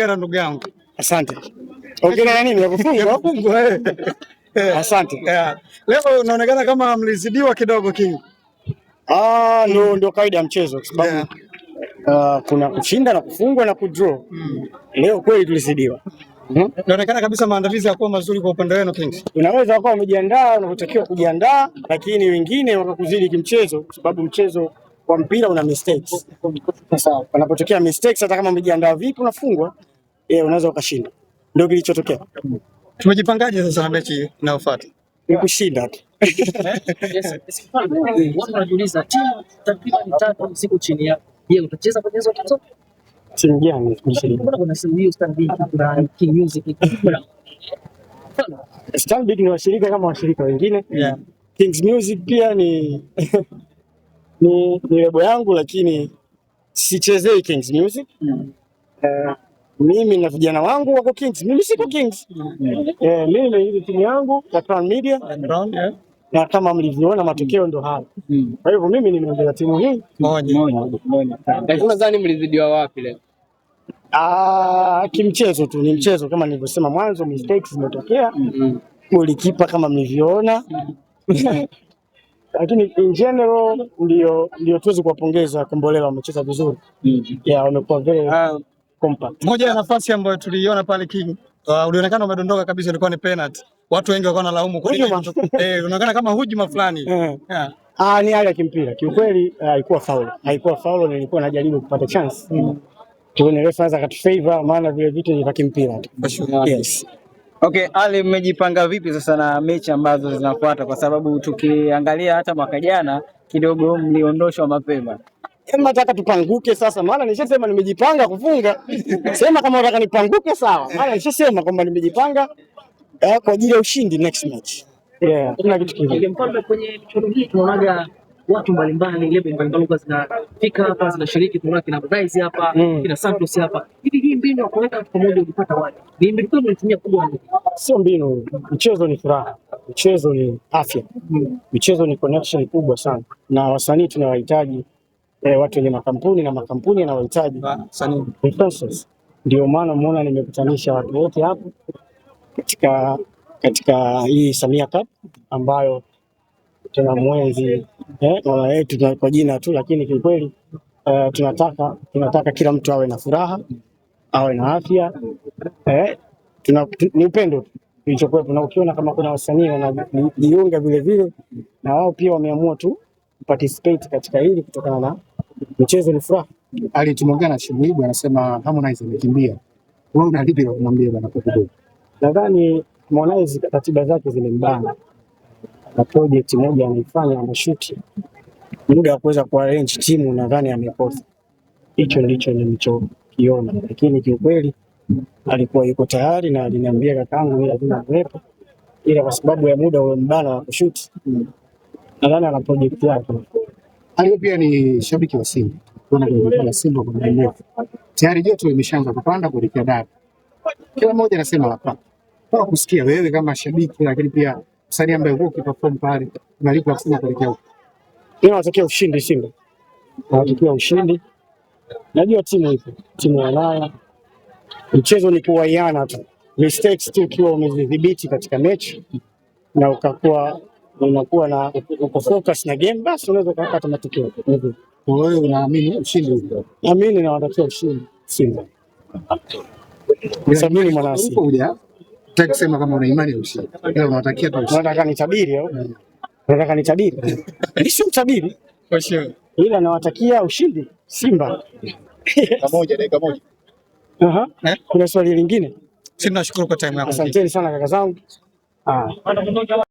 Hongera ndugu yangu. Asante. Hongera ya nini? Ya kufungwa? Kufungwa eh. Asante. Yeah. Leo unaonekana kama mlizidiwa kidogo, King. Ah, ndo kawaida ya mchezo kwa sababu kuna kushinda na kufungwa na kudraw. Leo kweli tulizidiwa. Inaonekana kabisa maandalizi yakuwa mazuri kwa upande wenu, Kings. Unaweza kuwa umejiandaa unavyotakiwa kujiandaa, lakini wengine wakakuzidi kimchezo, kwa sababu mchezo wa mpira una mistakes. Sasa panapotokea mistakes, hata kama umejiandaa vipi, unafungwa, unaweza ukashinda. Ndio kilichotokea. Tumejipangaje sasa na mechi inayofuata? Ni kushinda tu. Yes, watu wanajiuliza timu takriban tatu ziko chini yako. Je, utacheza kwenye hizo timu zote? Timu gani? Mbona kuna sehemu Stanbic, kuna King Music, kuna Stanbic ni washirika kama washirika wengine. Kings Music pia ni lebo yangu, lakini sichezei Kings Music. Mimi na vijana wangu wako Kings, mimi siko Kings. Mimi ni timu yangu ya Crown Media. Brown, yeah. Na kama mlivyoona matokeo ndo hayo. Kwa hivyo mimi nimeongeza timu hii. Moja. Unadhani mlizidiwa wapi leo? Ah, kimchezo tu, ni mchezo kama nilivyosema mwanzo, mistakes zimetokea. Golikipa kama mlivyoona. Lakini in general ndio tuweze kuwapongeza Kombolela, wamecheza vizuri. Yeah, wamekuwa very compact. Moja ya nafasi ambayo tuliiona pale, King, ulionekana umedondoka kabisa, ilikuwa ni penalty. Watu wengi walikuwa wanalaumu kwa nini Hujuma. Unaonekana kama hujuma fulani. Ah, ni hali ya kimpira. Kiukweli haikuwa faul. Haikuwa faul, nilikuwa najaribu kupata chance. Tuone refa anaweza akatufavor, maana vile vitu ni vya kimpira tu. For sure. Yes. Okay, Ali, mmejipanga vipi sasa na mechi ambazo zinafuata? Kwa sababu tukiangalia hata mwaka jana kidogo mliondoshwa mapema. Nataka tupanguke sasa, maana nishasema nimejipanga kufunga. Sema kama unataka nipanguke sawa, maana nishasema kwamba nimejipanga kwa ajili ya ushindi next match. Yeah, kuna kitu kingine. Mfalme, kwenye michuano hii tunaonaga watu mbalimbali, lebo mbalimbali huwa zinafika hapa zinashiriki. Tunaona kina Harmonize hapa, kina Santos hapa. Hivi hii mbinu ya kuweka watu pamoja ulipata wapi? Ni mbinu gani ulitumia kubwa? Sio mbinu, mchezo ni furaha, mchezo ni afya, michezo ni connection kubwa sana, na wasanii tunawahitaji, watu wenye makampuni na makampuni yanawahitaji Wasanii. influencers. Ndio maana umeona nimekutanisha watu wote hapo katika hii Samia Cup ambayo tuna mwenzi mama yetu kwa jina tu, lakini kiukweli tunataka kila mtu awe na furaha, awe na afya ni upendo tu kilichokuwepo, na ukiona kama kuna wasanii wanajiunga vile vile, na wao pia wameamua tu participate katika hili kutokana na michezo ni furaha. Ali, tumeongea na Shuibu, anasema Harmonize amekimbia. Wewe una lipi la kumwambia bwana Popo? Nadhani Harmonize ratiba zake zimembana na project moja anaifanya, anashuti, muda wa kuweza kuarrange timu nadhani amekosa. Hicho ndicho nilichokiona, lakini kiukweli alikuwa yuko tayari na aliniambia, "Kakangu, mimi lazima niwepo," ila kwa sababu ya muda ulombana wa kushuti, nadhani ana project yake. Ali pia ni shabiki wa Simba. Tunaona kwenye jukwaa la Simba kwa muda mrefu. Tayari joto limeshaanza kupanda kuelekea dabi. Kila mmoja anasema hapa. Nataka kusikia wewe kama shabiki, lakini pia msanii ambaye uko ukiperform pale, una lipi la kusema kuelekea huko? Mimi nawatakia ushindi Simba, nawatakia ushindi. Najua timu ipo, timu wanayo. Mchezo ni kuwaiana tu, mistakes tu ukiwa umezidhibiti katika mechi na ukakuwa unakuwa na uko focus na game, basi unaweza ukapata matokeo. Kwa wewe unaamini ushindi upo? Naamini nawatakia ushindi Simba. Samini mwanasi. Upo huja? Nataka kusema kama una imani ya ushindi. Ila unawatakia tu ushindi. Unataka nitabiri au? Unataka nitabiri? Mimi sio mtabiri. For sure. Ila nawatakia ushindi Simba. Moja, dakika moja. Aha. Eh? Kuna swali lingine? Sisi tunashukuru kwa time yako. Asanteni sana kaka zangu. Ah.